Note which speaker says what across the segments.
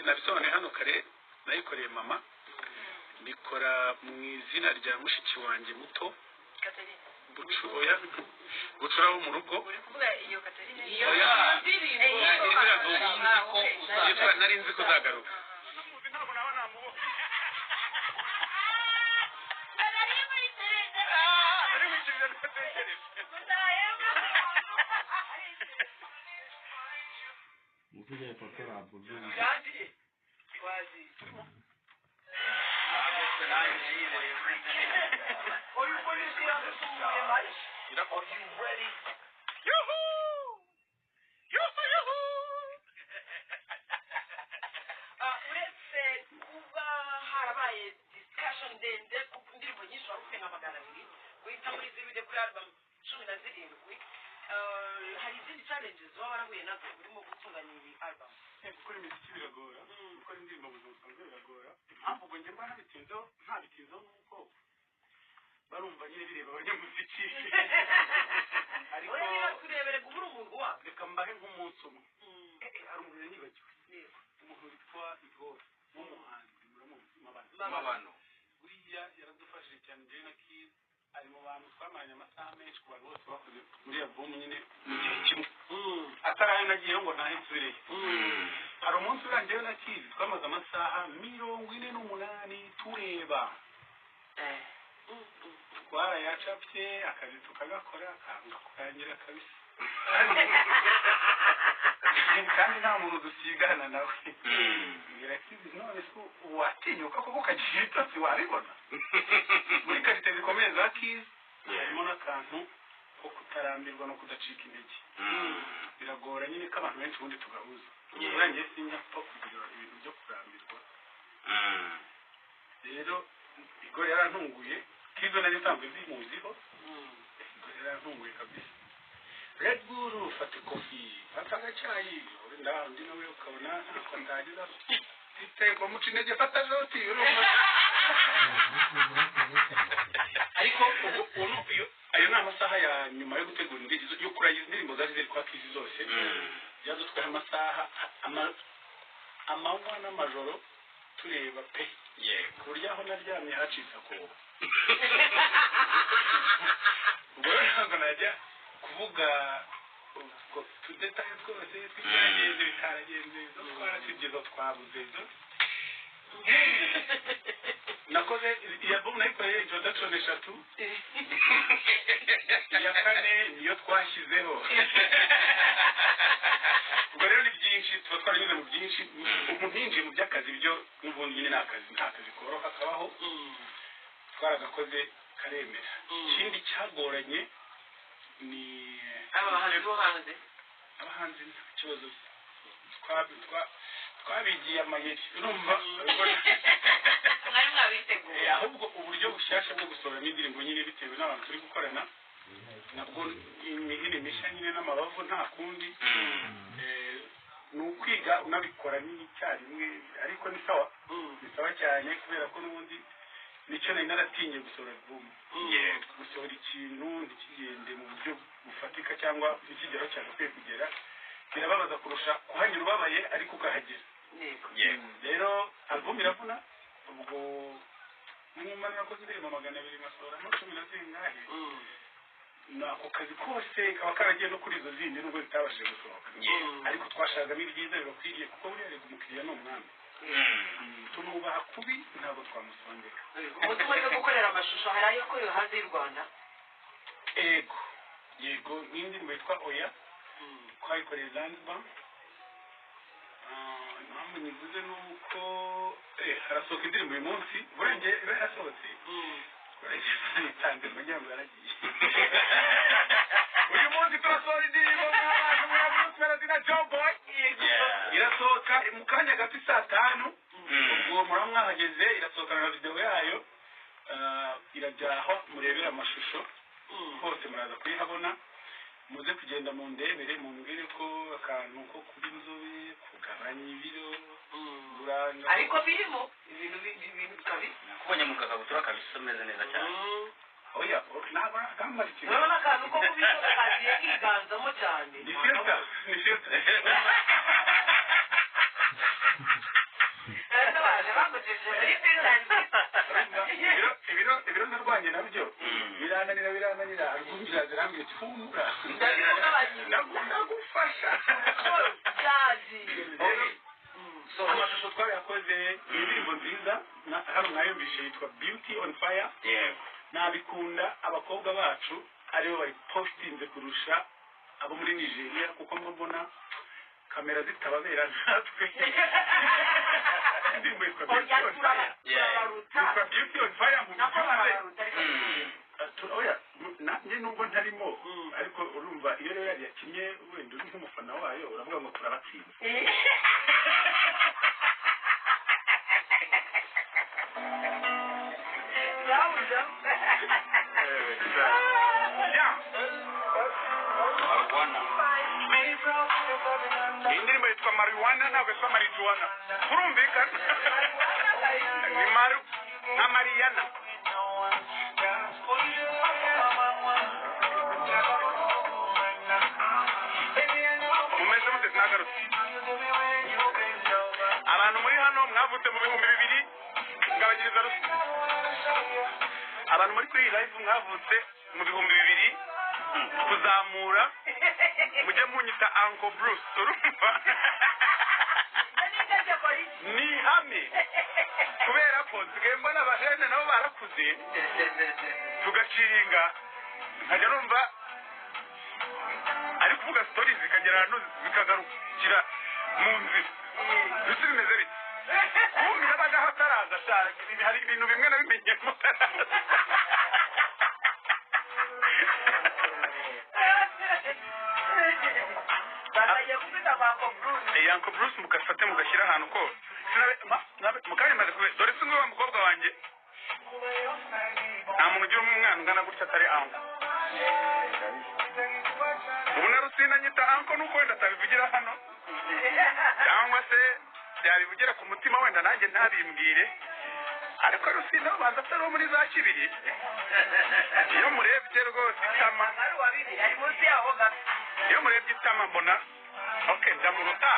Speaker 1: Nabisobanuye hano kare, nayikoreye mama, mbikora mu izina rya mushiki wanjye muto.
Speaker 2: Catherine.
Speaker 1: Oya, Bucura wo mu rugo.
Speaker 2: Uri kuvuga iyo Catherine?
Speaker 3: Iyo
Speaker 1: Oya.
Speaker 3: ndirimbo.
Speaker 1: Nari
Speaker 3: ko
Speaker 1: Yitwa "Nari nzi ko uzagaruka".
Speaker 4: Ntabwo naba namubonye. Nari wishyurira ntatekereje.
Speaker 3: Birangiye wagiye. Uyu polisi yadusuye maisha.
Speaker 4: Are you ready? Yuhu! Yuhu, yuhu!
Speaker 3: Ah, uretse kuba harabaye discussion ndende ku ndirimbo nyinshi wari ufite nka 200 guhita muri zibiri kuri album 17, hari izindi challenges waba warahuye nazo urimo gutunganya iyi album?
Speaker 1: Gukora imiziki biragora, gukora indirimbo mu buzima busanzwe biragora. Impamvu ubwo njye mba ntabitinzeho, ntabitinzeho, ni uko barumva nyine bireba abanyamuziki, ariko
Speaker 3: Oya, niba turebere guhura umuntu wabo.
Speaker 1: Reka mbahe nk'umunsi umwe. Hari umuntu nibagiwe, umuntu witwa Igor w'umuhanzi, muramuzi, Mabano.
Speaker 3: Mabano.
Speaker 1: Buriya yaradufashije cyane njyewe na Kiz. Ari mu bantu twamaranye amasaha menshi ku bantu bose bakoze muri album nyine mu gihe kimwe, atari ayo nagiyeho ngo ntahe nsubireyo. Hari umunsi urangiyeyo na Kiz twamaze amasaha 48 tureba, twarayacapye, akazi tukagakora kanga kurangira kabisa, kandi nta muntu dusigana nawe. Mbwira Kiz: "None se watinyuka koko ukagira ibitotsi?" Wabibona muri qualité zikomeye za Kiz harimo n'akantu ko kutarambirwa no kudacika intege. Biragora nyine ko abantu benshi ubundi tugahuza. Urangiye sinjya mpfa kugira ibintu byo kurambirwa. Rero Igor yarantunguye. Kizo nari nsanzwe zimuziho. Igor yarantunguye kabisa: "Red Bull, fata kofi, fata agacyayi." Wenda undi nawe ukabona ntako ntagiza itego muca intege: "Fata joti." Urumva, ariko ubu ubu ayo ni amasaha ya nyuma yo gutegura indirimbo, yo kurangiza indirimbo zari ziri kwa Kizi zose. Byadutwaye amasaha amanywa n'amajoro tureba pe, ku buryo aho naryamye hacitse akobo. Ubwo rero ntabwo najya kuvuga utwo tudétails twose tw'ibyagenze, bitaragenze, izo twarasibye, izo twabuze, izo nakoze. Iyi album nayikoreye introduction eshatu, iya kane niyo twashyizeho. Ubwo rero ni byinshi, tuba twaranyuze mu byinshi. Umuntu yinjiye mu by'akazi byo n'ubundi nyine ni akazi, nta kazi koroha kabaho. Twaragakoze karemera. Ikindi cyagoranye ni
Speaker 3: Aba bahanzi bo hanze.
Speaker 1: Abahanzi nta kibazo, twabigiye amayeri, urumva.
Speaker 2: Mwari mwabiteguye.
Speaker 1: Ahubwo uburyo bushyashya bwo gusohoramo indirimbo nyine bitewe n'abantu turi gukorana nabwo, imihini mishya nyine n'amabavu, nta kundi. Ni ukwiga unabikora n'icyarimwe, ariko ni sawa, ni sawa cyane, kubera ko n'ubundi nicyo nari naratinye, gusohora album, gusohora ikintu ntikigende mu buryo bufatika cyangwa ntikigere aho cyagakwiye kugera, birababaza kurusha kuhanyura ubabaye ariko ukahagera. Rero album iravuna. Ubwo nyuma nakoze indirimbo 200, nkasohoramo cumi na zingahe, ni ako kazi kose kaba karagiye no kuri izo zindi nubwo zitabashije gusohoka, ariko twashakagamo ibyiza bibakwiriye, kuko buriya reka umukiriya ni umwami. Tumwubaha kubi, ntabwo twamusondeka.
Speaker 3: Ubu tumaze gukorera amashusho, hari ayo yakorewe hanze y'u Rwanda?
Speaker 1: Ego, yego, nk'indirimbo yitwa "Oya" twayikoreye Zanzibar. Impamvu nyivuze ni uko harasohoka indirimbo uyu munsi, burengeye iba yasohotse, itanze ngira ngo yaragiye. Uyu munsi turasohora indirimbo mw'abantu mwa Bruce Melody na Joe Boy, irasohoka mu kanya gato saa 5. Ubwo muraba mwahageze, irasohokana na video yayo. Irajya aho murebera amashusho hose, muraza kuyihabona. Muze kugenda mu ndebere, mumbwire ko akantu ko kuba inzobe, kugabanya ibiro, buranga.
Speaker 3: Ariko birimo ibintu ibintu kabisa.
Speaker 5: Kubonye mu kakabutura kabisa, umeze neza cyane.
Speaker 1: Oya, ntabwo kamara ikintu.
Speaker 3: Urabona akantu ko kuba inzobe kagiye kiganzamo cyane.
Speaker 1: Ni filter, ni filter. rero narwanye nabyo, birananira, birananira. Album iraza, irambwira iti: "Humura, ndagufasha."
Speaker 3: Byagiye.
Speaker 5: So
Speaker 1: Amashusho twarayakoze, ni indirimbo nziza. Hano mwayumvise, yitwa Beauty on Fire. Nabikunda abakobwa bacu aribo bayipostinze kurusha abo muri Nigeria, kuko mbona kamera zitababera natwe. Indirimbo yitwa Beauty
Speaker 3: Oya,
Speaker 1: on Fire.
Speaker 3: turabaruta.
Speaker 1: Yitwa Beauty on Fire mu
Speaker 3: Nako
Speaker 1: byuze.
Speaker 3: barabaruta ariko.
Speaker 1: Oya, nanjye nubwo ntarimo, ariko urumva iyo rero yari yakinye, wenda uri nk'umufana wayo, uravuga ngo turabatsinze.
Speaker 3: Turabuja.
Speaker 1: Yeah.
Speaker 5: Marijuana.
Speaker 4: Iyi ndirimbo yitwa Marijuana, ntabwo yitwa Marijuana, turumvikana? Ni maru nka Mariyana. Mumeze mute? Sinagarutse. Abantu muri hano mwavutse mu 2000, ngabanyiriza ruswa. Abantu muri kuri iyi live mwavutse mu 2000 kuzamura, mujye munyita Uncle Bruce, urumva?
Speaker 3: N'itegeko rishya.
Speaker 4: Ni ihame, kubera ko nsigaye mbona abahene nabo barakuze, tugaciringa, nkajya numva ari kuvuga story zikagera ahantu zikagarukira mu nzira. Mbese bimeze bite? Kumbi n'abagaho ataraza sha, hari ibintu bimwe nabimenye mutaraza.
Speaker 3: Batangiye kukwita Uncle Bruce.
Speaker 4: Eh, Uncle Bruce, mugafate mugashyira ahantu ko mukanya maze kube. Dore se nguyu wa mukobwa wanjye, nta muntu ugira umwana ungana gutya atari uncle. Ubu na Rusina nyita uncle, nuko wenda atabivugira hano, cyangwa se yabivugira ku mutima wenda nanjye ntabimbwire, ariko Rusina ubanza atari uwo muri za kibiri. Iyo murebye rwose itama,
Speaker 3: Ari uwa bibiri, ari munsi yaho gato.
Speaker 4: iyo murebye itama mbona okay, ndamuruta,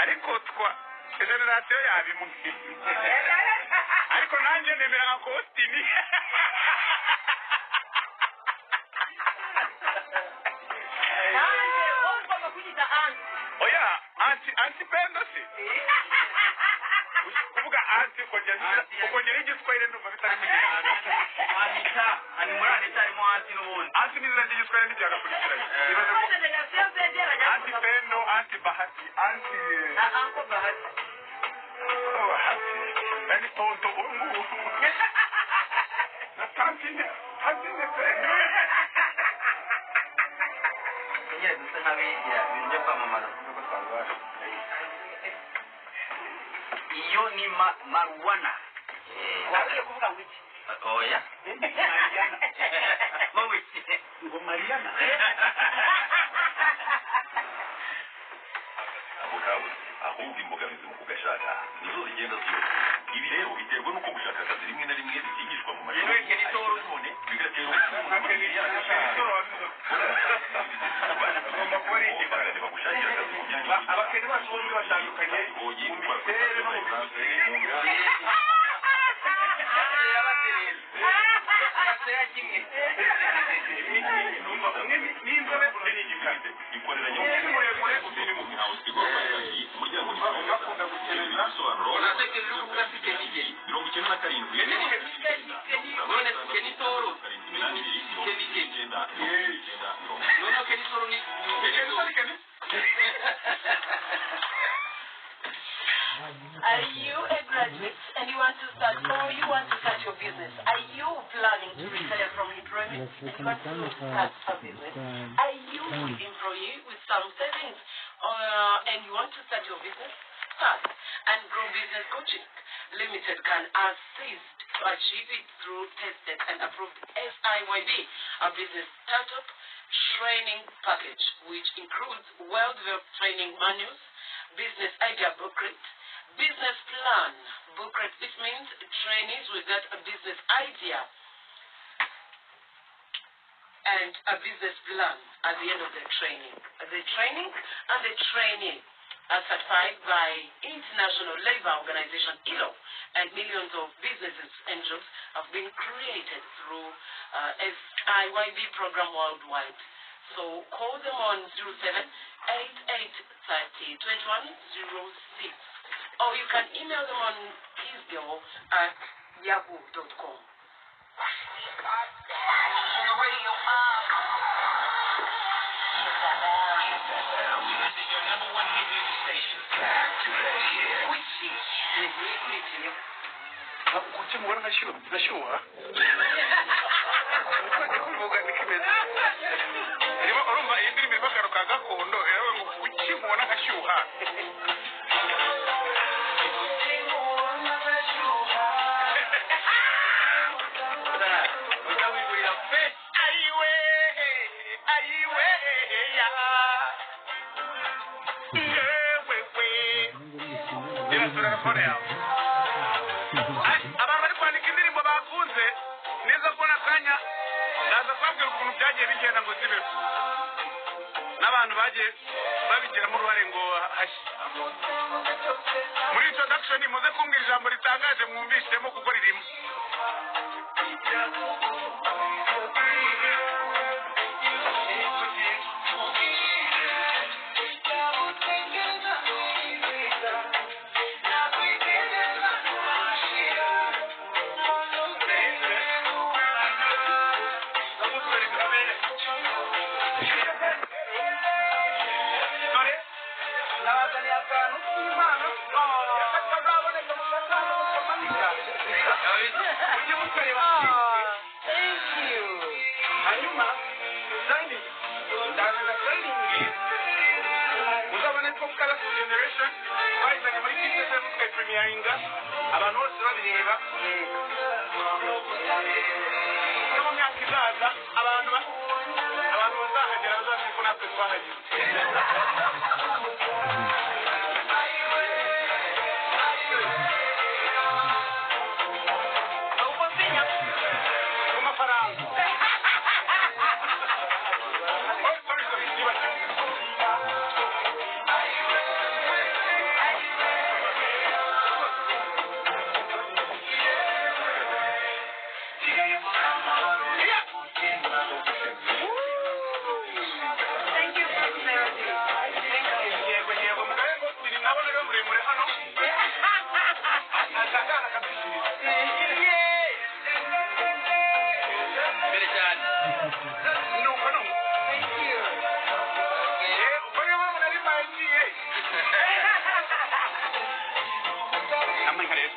Speaker 4: ariko twa génération yabimwe, ariko nanjye nemera Uncle Austin.
Speaker 3: Nanjye wowe ugomba kunyita aunty.
Speaker 4: Oya, aunty, aunty Pendo, si kuvuga aunty ukongera igiswahili, ndumva bitari kugenda.
Speaker 5: Anita, ani muri Anita harimo aunty n'ubundi.
Speaker 4: Aunty n'izina ry'igiswahili ntibyagakurikiranye. Ibaze ko
Speaker 3: Génération zegeranye.
Speaker 4: Aunty Pendo, Aunty Bahati, Aunty
Speaker 3: Na Uncle Bahati.
Speaker 4: Oh, Bahati ani tonto ubu ngubu na tantine, tantine Pendo.
Speaker 5: Nyine dusa nk'abigira ibintu byo kwamamaza kuko twabibasha. Iyo ni marijuana.
Speaker 3: Wari kuvuga ngo iki?
Speaker 5: Oya. Wowe.
Speaker 1: Ngo Mariana.
Speaker 6: Ako kabuze, ahubwo imbogamizi mu kugashaka nizo zigenda ziyongera. Ibi rero biterwa n'uko gushaka akazi rimwe na rimwe bitigishwa mu mashuri,
Speaker 5: Yewe, Kenny Toro.
Speaker 6: none bigatera ubukungu.
Speaker 4: Agomba kuba ari igikara.
Speaker 6: Bagushakira akazi mu myanya
Speaker 4: Abakene bacu bombi batandukanye mu miterere no mu misusire. Numva umwe ni inzobe, undi ni igikara.
Speaker 6: Ikorera
Speaker 4: Umwe ni muremure, undi ni mugufi.
Speaker 6: Umuryango
Speaker 4: Umwe akunda gukereza.
Speaker 5: Unatekereza uri kuvuga si Kenny Kenny.
Speaker 6: 97.
Speaker 5: None Kenny Toro.
Speaker 6: 782 90 9.
Speaker 5: None Kenny Toro ni
Speaker 4: Kenny Toro, Kenny.
Speaker 3: Are you a graduate and you want to start, or you want to start your business? Are you planning to retire from employment and you want to start a business? Are you an employee with some savings and you want to start your business? Start and Grow Business Coaching Limited can assist to achieve it through tested and approved SIYB, a business startup training package, which includes well-developed training manuals, business idea booklet, business plan booklet. This means trainees will get a business idea and a business plan at the end of the training. The training and the trainee are certified by International Labour Organization, ILO, And millions of businesses and jobs have been created through SIYB program worldwide. So call them on 07 88 30 21 06, or you can email them on kizgirl@yahoo.com.
Speaker 4: Kuki mubona nkashyuha kuvuga niko imeze? Irimo, urumva iyi ndirimbo irimo akantu ka gakondo, iravuga ngo kuki mubona nkashyuha.
Speaker 5: Ujya wigurira pe.
Speaker 4: Ayiwe, ayiwe, ya yewe we, irasura na yawe. Ay, abantu bari kwandika indirimbo bakunze neza, kubona akanya ndaza kubabwira ukuntu byagiye bigenda ngo zibeho, n'abantu bagiye babigiramo uruhare ngo hashye. Muri introduction muze kumbwira ijambo ritangaje mwumvishemo, kuko ririmo. Dore
Speaker 1: Nabazaniye akantu k'impano katazaboneka mu gasanduku kamanika, mujye mukareba.
Speaker 2: Thank you.
Speaker 1: Hanyuma signing, ndaza signing,
Speaker 4: muzabone ko Colorful Generation twayizanye muri Kiss FM, tukayipremieringa abantu bose babireba. No mu myaka izaza abantu bazahagera bazamenye ko natwe twahageze. Ku mafaranga. Oh, sorry, sorry, nibagiwe.
Speaker 2: Thank you, Melody. Thank you.
Speaker 4: Yego, yego, mugabe ngo turi nabo rero muremure hano akagana kadushirira.
Speaker 5: Imbere cyane.
Speaker 4: Nuko nuko.
Speaker 2: Thank you.
Speaker 4: Ubwo niyo mpamvu nari mbagiye amwe rero.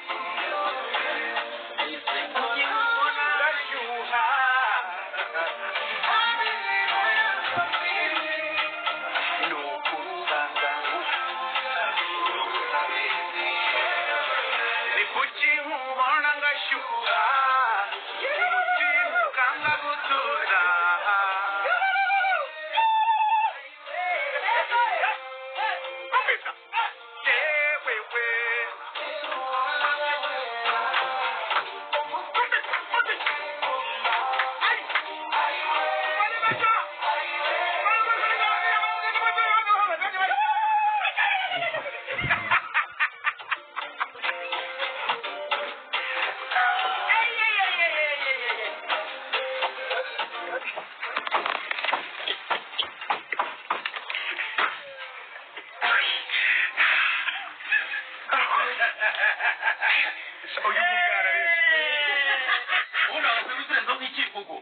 Speaker 4: Ndashyuha. Nukubanza. Ni kuki nkubona ngashyuha, umutima ukanga gutuza? Kumvisa yewe we. Kumvisa, kumvisa. Ay! Bari bato! Uyu mugara rero.
Speaker 5: Ubundi abasore uturenzeho nk'ikivugo.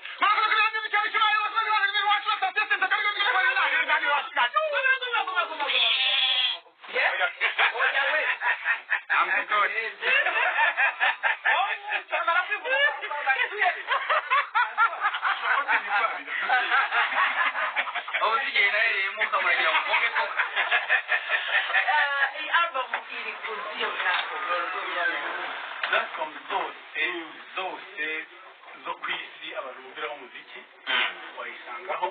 Speaker 4: I'm good.
Speaker 5: Aho usigaye nahereyemo ukamuragira ngo mvuge ko
Speaker 3: Iyi album iri ku ziyo platform?
Speaker 1: Platform zose zose zo ku isi abantu bumviraho umuziki wayisangaho.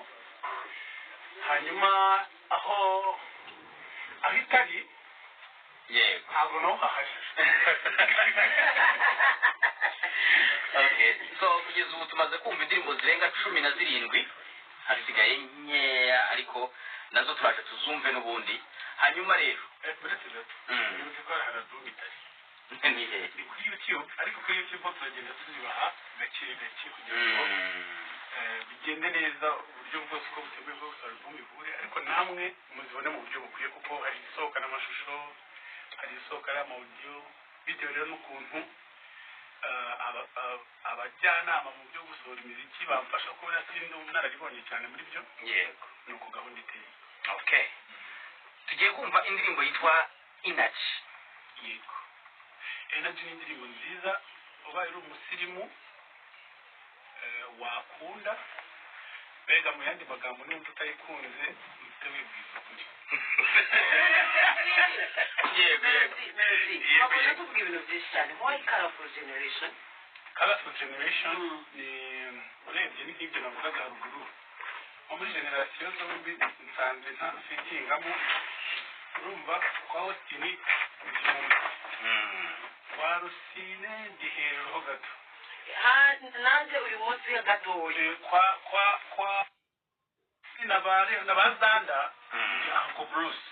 Speaker 1: Hanyuma aho itari, ntabwo naho hahari.
Speaker 5: Okay, so kugeza ubu tumaze kumva indirimbo zirenga 17, hasigaye nkeya, ariko nazo turaje tuzumve n'ubundi. Hanyuma rero
Speaker 1: Uretse gato, nibutse ko hari album itari.
Speaker 5: Ni hehe?
Speaker 1: Ni kuri YouTube, ariko kuri YouTube ho turagenda tuzibaha gake gake kugira ngo bigende neza, uburyo bwose uko buteguye bwo gusohora album ihure, ariko namwe muzibone mu buryo bukwiye, kuko hari izisohoka n'amashusho, hari izisohoka ari ama audio, bitewe rero n'ukuntu abajyanama mu byo gusohora imiziki bamfasha, kuko buriya sindi inararibonye cyane muri byo. Ni uko gahunda iteye.
Speaker 5: Okay, tugiye kumva indirimbo yitwa Energy.
Speaker 1: Yego, Energy ni indirimbo nziza, ubaye uri umusirimu wakunda. Mbega mu yandi magambo, numva utayikunze uhite wibwiza ukuri.
Speaker 5: Yego yego.
Speaker 3: Melody,
Speaker 5: Yego,
Speaker 3: wakoze
Speaker 5: yego.
Speaker 3: tuvuga ibintu byinshi cyane. Why Colorful Generation?
Speaker 1: Colorful Generation ni, urebye, ni nk'ibyo navugaga haruguru, nko muri generasiyo zombi nsanze nta fitingamo. Urumva, kwa Austin 1000, kwa Rusine ndi hejuru ho gato.
Speaker 3: Nanjye uyu munsi gatoya.
Speaker 1: Kwa na ba Zanda ndi Uncle Bruce.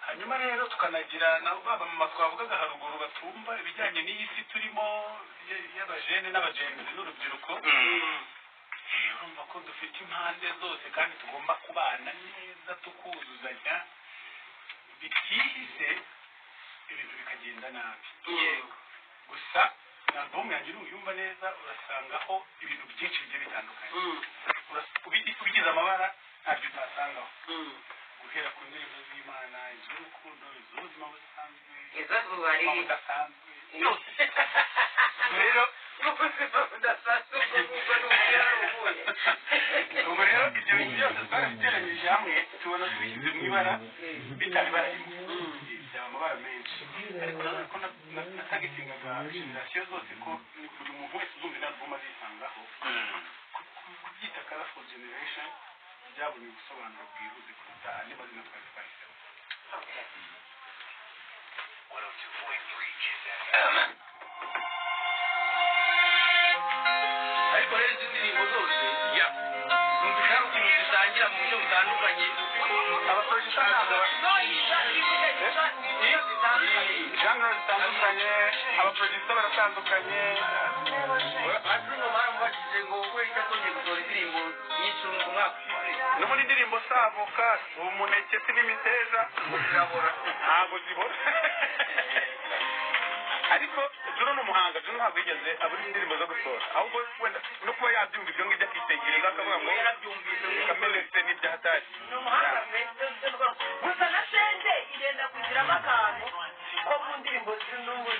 Speaker 1: Hanyuma rero tukanagira na ba mama twavugaga haruguru batumva ibijyanye n'iyi si turimo y'abajene n'abagenzi n'urubyiruko. Urumva ko dufite impande zose kandi tugomba kubana neza, tukuzuzanya, bitihise ibintu bikagenda nabi. Gusa na album yanjye nuyumva neza urasangaho ibintu byinshi bigiye bitandukanye. Ubigize amabara ntabyo utasangaho, guhera ku ndirimbo z'Imana, iz'urukundo, iz'ubuzima busanzwe,
Speaker 3: Iz'ububari.
Speaker 1: ubuzima budasanzwe byose rero.
Speaker 3: Ubuzima budasanzwe, ubwo ngubwo ni umupira uvuye.
Speaker 1: Ubwo rero ibyo bintu byose twarabiteranyije hamwe, tubona tubishyize mu ibara bitari ibara rimwe, byaba amabara menshi. Ariko nanone ko natagitingaga generasiyo zose, ko ni buri muntu wese uzumva ino album azisangaho, kubyita Colorful Generation byabonye ubusobanuro bwihuse kuruta andi mazina twari twahisemo.
Speaker 3: Okay.
Speaker 6: 102.3 Kiss FM.
Speaker 5: Ariko rero izi ndirimbo zose numvise hari ukuntu zisangira mu buryo butandukanye.
Speaker 4: Abaproducer ntabwo
Speaker 3: No, iza zitandukanye.
Speaker 4: Genre zitandukanye, abaproducer baratandukanye.
Speaker 5: Bruno baramubajije ngo we atongeye gusohora indirimbo nyinshi mu mwaka ushize.
Speaker 4: No muri ndirimbo si avoka, si umuneke, si n'imiteja.
Speaker 5: Zirabora.
Speaker 4: Ntabwo zibora, ariko Juno ni umuhanga. Juno ntabwo yigeze abura indirimbo zo gusohora, ahubwo wenda no kuba yabyumva ibyo ngibyo akitegereza akavuga ngo
Speaker 5: Yarabyumvise.
Speaker 4: Kamenetse n'ibyahatari.
Speaker 3: Ni umuhanga pe. Gusa na Shenge irenda kugiramo akantu ko mu ndirimbo z'ubu.